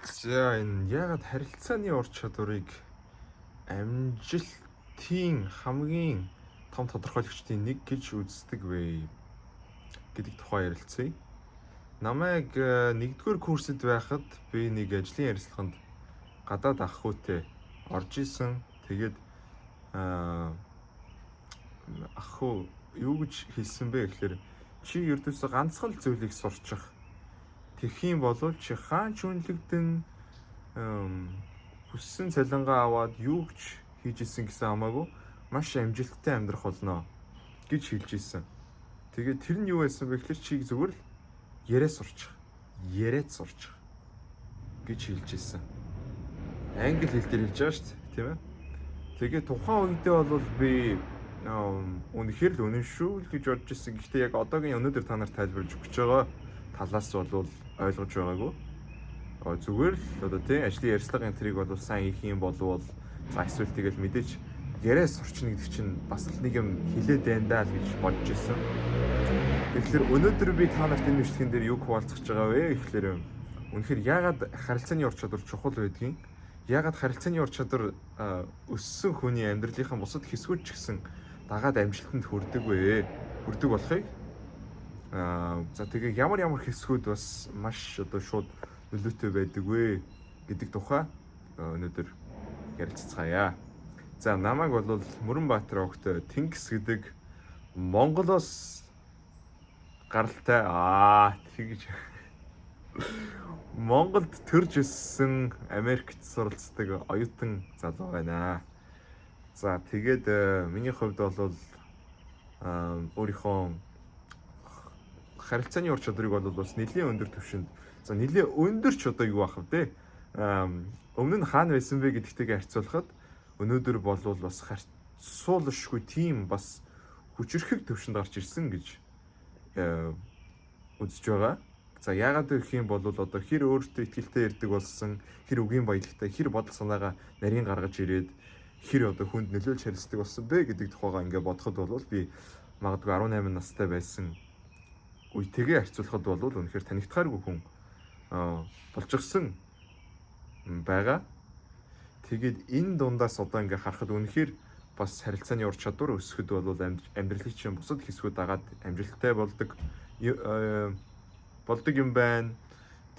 За, энэ яагаад харилцааны ур чадварыг амжилтын хамгийн том тодорхойлогчдын нэг гэж үздэг вэ гэдэг тухай ярилцъя. Намайг нэгдүгээр курсэд байхад би нэг ажлын ярилцлаганд гадаад ах хүүтэй орж исэн. Тэгээд ах хүү юу гэж хэлсэн бэ гэхээр чи ердөөсөө ганцхан л зүйлийг сурчих. Тэгэх юм бол чи хаан ч үнэлэгдэн, хүссэн цалингаа аваад юу ч хийж исэн гэсэн хамаагүй маш амжилттай амьдрах болно гэж хэлж исэн. Тэгээд тэр нь юу байсан бэ гэхээр чи зүгээр л яриа сурчих. Яриад сурчих гэж хэлж исэн. Англи хэл дээр хэлж байгаа шүү дээ, тийм ээ. Тэгээд тухайн үедээ бол би үнэхээр л үнэн шүү л гэж бодож исэн. Гэхдээ яг одоогийн өнөөдөр та нарт тайлбарлаж өгч байгаа талаас бол ойлгож байгаагүй. Зүгээр л одоо тий ажлын ярилцлага энэ тэрийг бол сайн хийх юм болвол, за эсвэл тэгэл мэдээж яриа сурчна гэдэг чинь бас л нэг юм хилээд байна даа л гэж бодож исэн. Тэгэхээр өнөөдөр би та нарт энэ бичлэгэн дээр юу хуваалцах гэж байгаа вэ гэхээр үнэхээр яагаад харилцааны ур чадвар чухал байдгийг, яагаад харилцааны ур чадвар өссөн хүний амьдралынхаа бусад хэсгүүд ч гэсэн дагаад амжилтанд хүрдэг вэ? Хүрдэг болохыг, за тэгээ ямар ямар хэсгүүд бас маш одоо шууд нөлөөтэй байдаг вэ гэдэг тухай өнөөдөр ярилцацгаая. За, намайг бол Мөрөнбаатар огт Тэнгис гэдэг, Монголоос гаралтай, тэгж Монголд төрж өссөн, Америкт суралцдаг оюутан залуу байна. За, тэгээд миний хувьд бол өөрийнхөө харилцааны ур чадварыг бол бас нэлээн өндөр түвшинд, за нэлээн өндөр ч одоо юу ах вэ? Өмнө нь хаана байсан бэ гэдэгтэйгээ харьцуулахад өнөөдөр болвол бас харьцуулшгүй тийм бас хүчирхэг түвшинд гарч ирсэн гэж үзэж байгаа. За, яагаад гэх юм бол одоо хэр өөртөө итгэлтэй ирдэг болсон, хэр үгийн баялагтай, хэр бодол санаагаа нарийн гаргаж ирээд, хэр одоо хүнд нөлөөлж харилцдаг болсон бэ гэдэг тухайгаа ингээ бодоход бол би магадгүй 18 настай байсан үетэйгээ харьцуулахад бол үнэхээр танигдахааргүй хүн болчихсон байгаа. Тэгээд энэ дундаас одоо ингээ харахад үнэхээр бас харилцааны ур чадвар өсөхөд бол амьдралын чинь бусад хэсгүүд дагаад амжилттай болдог юм байна.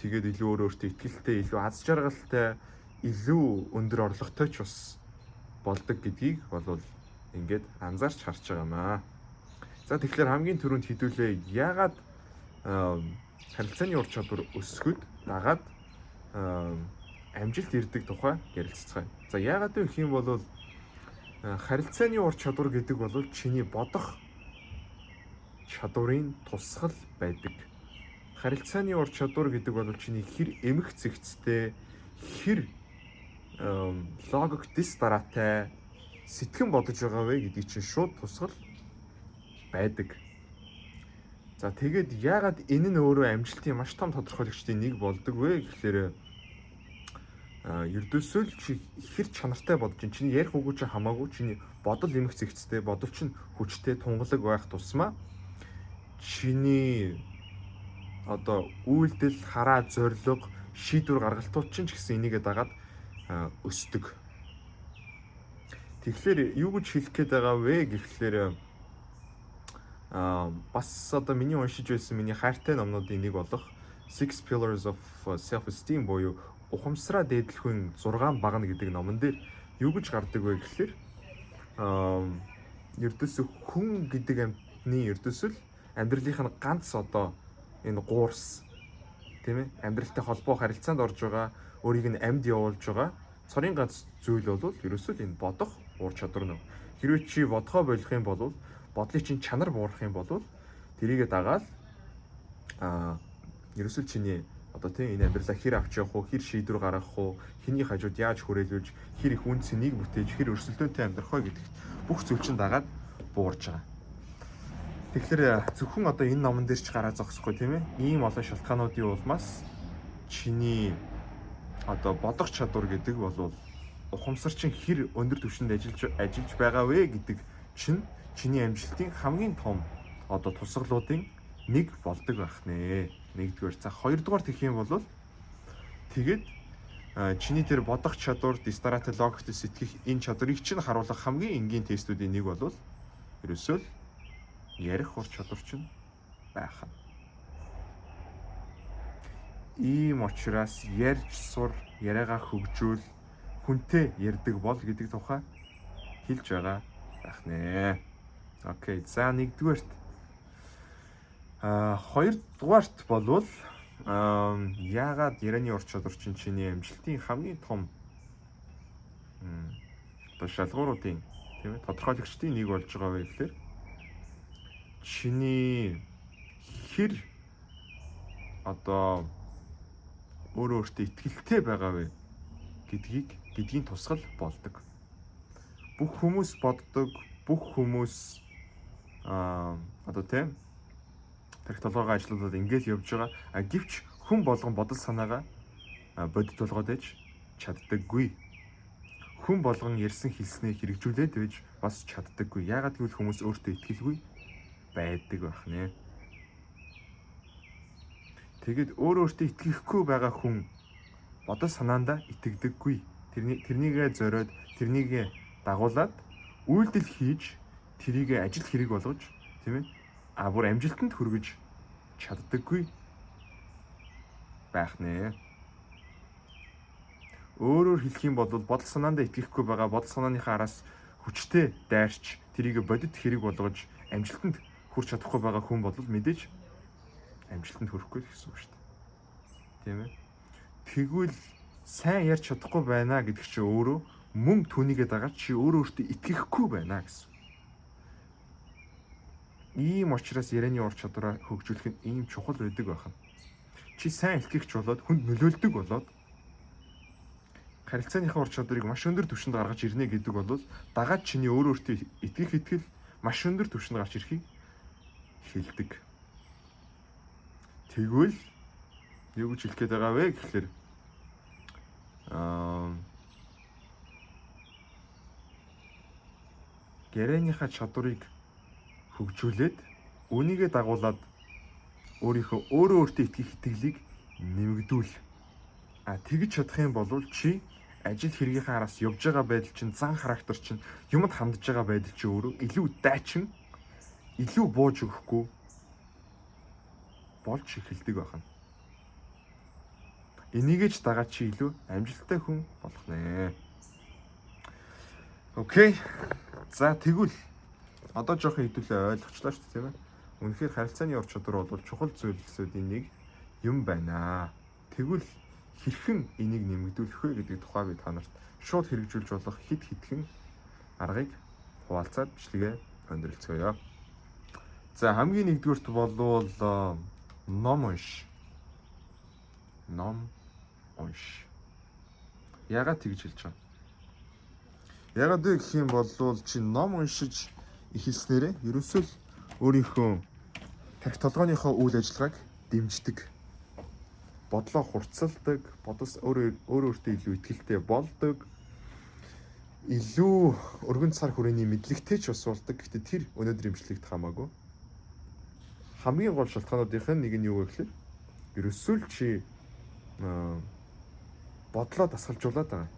Тэгээд илүү өөр өөртөө итгэлтэй, илүү аз жаргалтай, илүү өндөр орлоготой ч бас болдог гэдгийг бол ингээд анзаарч харж байгаа юм аа. За, тэгэхээр хамгийн түрүүнд хэдүүлээ яагаад харилцааны ур чадвар өсөхөд дагаад амжилт ирдэг тухай ярилцацгаая. За, яагаад вэ гэх юм бол харилцааны ур чадвар гэдэг бол чиний бодох чадварын тусгал байдаг. Харилцааны ур чадвар гэдэг бол чиний хэр эмх зэгцтэй, хэр логик дэс дараатай сэтгэн бодож байгаа вэ гэдгийг чинь шууд тусгал байдаг. За, тэгээд яагаад энэ нь өөрөө амжилтын маш том тодорхойлогчдын нэг болдог вэ гэхлээр ердөөсөө л чи хэр чанартай бодож чинь, чиний ярих үгүй чинь хамаагүй, чиний бодол эмх зэгцтэй, бодол чинь хүчтэй, тунгалаг байх тусмаа чиний одоо үйлдэл, хараа, зорилго, шийдвэр гаргалтууд чинь ч гэсэн энийгээ дагаад өсдөг. Тэгэхээр юу гэж хэлэх гээд байгаа вэ гэхлээр бас одоо миний уншиж байсан миний хайртай номнуудын нэг болох Six Pillars of Self Esteem буюу ухамсараа дээдлэхүйн 6 багана гэдэг номон дээр юу гэж гардаг вэ гэхлээр ердөөсөө хүн гэдэг амьтны ердөөсөө л амьдралынх нь ганц одоо энэ гуурс, тийм ээ, амьдралтай холбоо харилцаанд орж байгаа, өөрийг нь амьд явуулж байгаа цорын ганц зүйл бол ерөөсөө л энэ бодох ур чадвар нөө. Хэрвээ чи бодохоо болох юм бол, бодлын чинь чанар буурах юм бол тэрийгэ дагаад ерөөсөө чиний одоо тийм энэ амьдралаа хэр авч явах уу, хэр шийдвэр гаргах уу, хэний хажууд яаж хүрээлүүлж, хэр их үн цэнийг бүтээж, хэр өрсөлдөөнтэй амьдрах вэ гэдэгт бүх зүйл чинь дагаад буурж байгаа. Тэгэхээр зөвхөн одоо энэ номон дээр ч гараа зогсохгүй, тийм ээ. Ийм олон шалтгаануудын улмаас чиний одоо бодох чадвар гэдэг бол ухамсар чинь хэр өндөр түвшинд ажиллаж ажиллаж байгаа вэ гэдэг чинь чиний амжилтын хамгийн том одоо тусгалуудын нэг болдог байх нэ. Нэгдүгээр. За, хоёрдугаар тэгэх юм бол тэгээд Чиний тэр бодох чадвар, дистарат логикт сэтгэх энэ чадварыг чинь харуулах хамгийн энгийн тестүүдийн нэг бол ерөөсөө л ярих ур чадвар чинь байх нь. Ийм учраас ярьж сур, яриагаа хөгжүүл, хүнтэй ярьдаг бол гэдэг тухай хэлж байгаа байх нэ. Окей. За нэгдүгээрт хоёрдугаарт болвол яагаад ярианы ур чадвар чинь чиний амжилтын хамгийн том одоо шалгууруудын тийм ээ тодорхойлогчдын нэг болж байгаа вэ гэхээр чиний хэр одоо өөрөө өөртөө итгэлтэй байгаа вэ гэдгийн тусгал болдог. Бүх хүмүүс боддог, бүх хүмүүс одоо тийм тархи толгойгоо ажилуулад ингээл явж байгаа. А гэвч хүн болгон бодол санаагаа бодит болгоод ээж чаддаггүй. Хүн болгон ярьсан хэлснээ хэрэгжүүлээд байж бас чаддаггүй. Яагаад гэвэл хүмүүс өөртөө итгэлгүй байдаг байх нэ. Тэгэд өөрөө өөртөө итгэхгүй байгаа хүн бодол санаандаа итгэдэггүй. Тэрнийгээ зориод, тэрнийгээ дагуулад үйлдэл хийж, тэрийг ажил хэрэг болгож, тийм ээ? А бүр амжилтанд хүргэж чаддаггүй байх нэ. Өөрөөр хэлэх юм бол бодол санаандаа итгэхгүй байгаа, бодол санааныхаа араас хүчтэй дайрч, тэрийг бодит хэрэг болгож амжилтанд хүрч чадахгүй байгаа хүн бол мэдээж амжилтанд хүрэхгүй л гэсэн үг шүү дээ. Тийм ээ. Тэгвэл сайн ярьж чадахгүй байна гэдэг чинь өөрөө мөн түүнийгээ дагаад чи өөрөө өөртөө итгэхгүй байна гэсэн. Ийм учраас ярианы ур чадвараа хөгжүүлэх нь ийм чухал байдаг байх нь. Чи сайн илтгэгч болоод хүнд нөлөөлдөг болоод харилцааныхаа ур чадварыг маш өндөр түвшинд гаргаж ирнэ гэдэг бол дагаад чиний өөрөө өөртөө итгэх итгэл маш өндөр түвшинд гарч ирэхийг хэлдэг. Тэгвэл юу гэж хэлэх гээд байгаа вэ гэхлээр ярианыхаа чадварыг хөгжүүлээд үүнийгээ дагуулад өөрийнхөө өөрөө өөртөө итгэх итгэлийг нэмэгдүүл. А тэгж чадах юм бол чи ажил хэргийнхээ араас явж байгаа байдал чинь, зан характер чинь, юмд хандж байгаа байдал чинь өөрөө илүү дайчин, илүү бууж өгөхгүй болж эхэлдэг байна. Энийгээ ч дагаад чи илүү амжилттай хүн болох нэ. Окей. За тэгвэл одоо жоохон хэдүүлээ ойлгочлаа шүү дээ, тийм ээ. Үнэхээр харилцааны ур чадвар бол чухал зүйлсүүдийн нэг юм байна. Тэгвэл хэрхэн энийг нэмэгдүүлэх вэ гэдэг тухай би та нарт шууд хэрэгжүүлж болох хэд хэдхэн аргыг хуваалцаад бичлэгээ өндөрлөцгөөе. За хамгийн нэгдүгüрт болвол ном унш. Ном унш. Яагаад тэгж хэлж байгаа? Яагаад вэ гэх юм бол чи ном уншиж эхэлснээрээ ерөөсөө л өөрийнхөө тархи толгойнхоо үйл ажиллагааг дэмждэг. Бодлоо хурцлдаг, бодос өөрөө өөртөө илүү итгэлтэй болдог. Илүү өргөн цар хүрээний мэдлэгтэй ч бас болдог. Гэхдээ тэр өнөөдөр имжлэгдэх хамаагүй. Хамгийн гол шалтгаануудынх нь нэг нь юу вэ гэхээр ерөөсөө л чи бодлоо дасгалжуулаад байгаа.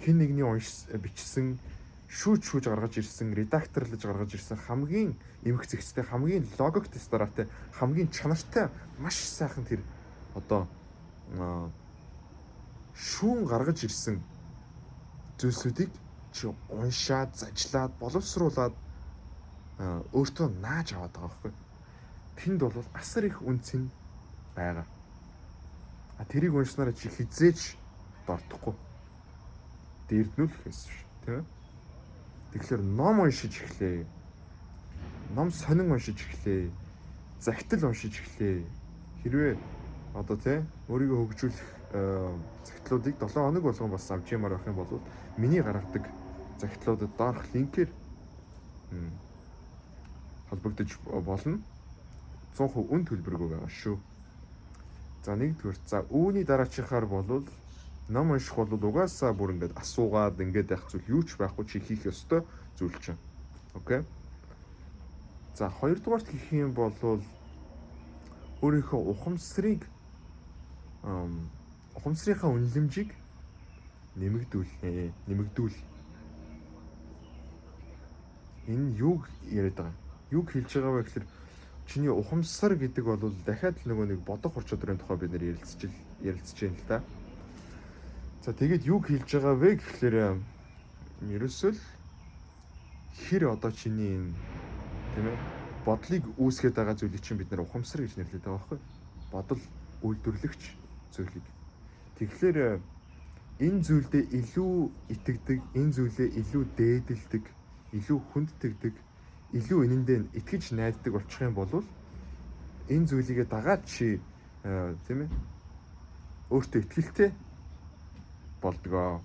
Хэн нэгний унш бичсэн, шүүж шүүж гаргаж ирсэн, редакторлож гаргаж ирсэн хамгийн эмх зэгцтэй, хамгийн логик тестараатай, хамгийн чанартай маш сайхан тэр одоо шүүн гаргаж ирсэн зүйлсүүдийг чи уншаад, зажлаад, боловсруулад өөртөө нааж аваад байгаа байхгүй. Тэнд бол асар их үнцэн байгаа. А тэрийг уншсанараа чи хизээч дордохгүй. Дэрднүүлэх гэсэн шүү, тийм ээ. Тэгэхээр ном уншиж эхлэе. Ном сонин уншиж эхлэе. Захидал уншиж эхлэе. Хэрвээ одоо тий өөрийгөө хөгжүүлэх захидлуудыг 7 хоног болгон бас авч ямаар байх юм бол миний гаргадаг захидлуудад доорх линкээр холбогдож болно. 100% үн төлбөргүй байгаа шүү. За нэгдүгээр. За үүний дараачихаар болвол ном унших бол угаасаа бүр ингээд асуугаад ингээд байх зүйл юу ч байхгүй, чи хийх ёстой зүйл чинь. Окей. За хоёрдугаарт гэх юм бол өөрийнхөө ухамсарыг ухамсарынхаа үнэлэмжийг нэмэгдүүлнэ. Нэмэгдүүл. Энэ юуг яриад байгаа юм? Юуг хэлж байгаа вэ гэхээр чиний ухамсар гэдэг бол дахиад л нөгөө нэг бодох ур чадварын тухай бид нэр ярилцж байна л да. За тэгээд юуг хэлж байгаа вэ гэхээр ерөөсөө л хэр одоо чиний энэ тийм ээ бодлыг үүсгээд байгаа зүйлийг чинь бид нэр ухамсар гэж нэрлэдэг байгаа байхгүй бодол үйлдвэрлэгч зүйлийг. Тэгэхээр энэ зүйлдээ илүү итгэдэг, энэ зүйлээ илүү дээдэлдэг, илүү хүндтгэдэг, илүү энэндээ итгэж найддаг болчих юм бол энэ зүйлийгээ дагаад чи тийм ээ өөртөө итгэлтэй болдгоо.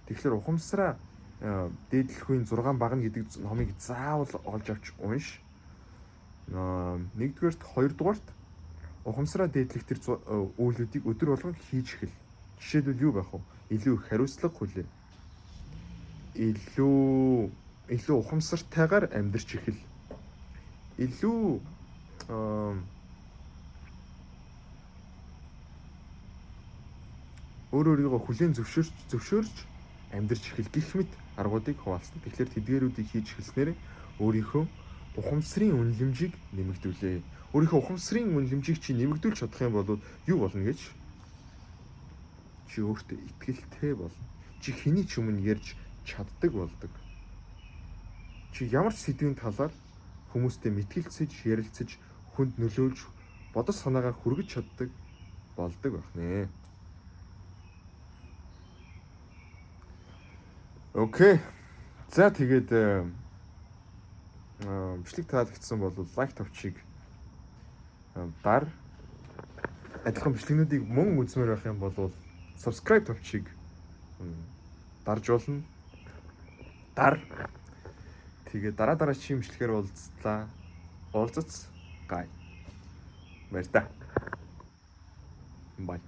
Тэгэхээр ухамсараа дээдлэхүйн 6 багна гэдэг номыг заавал олж авч унш. Нэгдүгээрт, хоёрдугаарт ухамсараа дээдлэх тэр үйлүүдийг өдөр болгон хийж эхэл. Жишээлбэл юу байх вэ? Илүү их хариуцлага хүлээ. Илүү ухамсартайгаар амьдарч эхэл. Илүү өөр өөрийгөө хүлээн зөвшөөрч амьдарч эхэл гэх мэт аргуудыг хуваалцсан. Тэгэхээр тэдгээрүүдийг хийж эхэлснээр өөрийнхөө ухамсарын үнэлэмжийг нэмэгдүүлээ. Өөрийнхөө ухамсарын үнэлэмжийг чи нэмэгдүүлж чадах юм бол юу болно гэж? Чи өөртөө итгэлтэй болно. Чи хэний ч өмнө ярьж чаддаг болдог. Чи ямар ч сэдвийн талаар хүмүүстэй мэтгэлцэж, ярилцаж, хүнд нөлөөлж, бодол санаагаа хүргэж чаддаг болдог байх нэ. Окей. За тэгээд бичлэг таалагдсан бол лайк товчийг дар. Адилхан бичлэгнүүдийг мөн үзмээр байх юм бол subscribe товчийг дарж болно. Дар. Тэгээд дараа чи бичлэгээр уулзлаа. Уулзацгаая. Баяр та. Bye.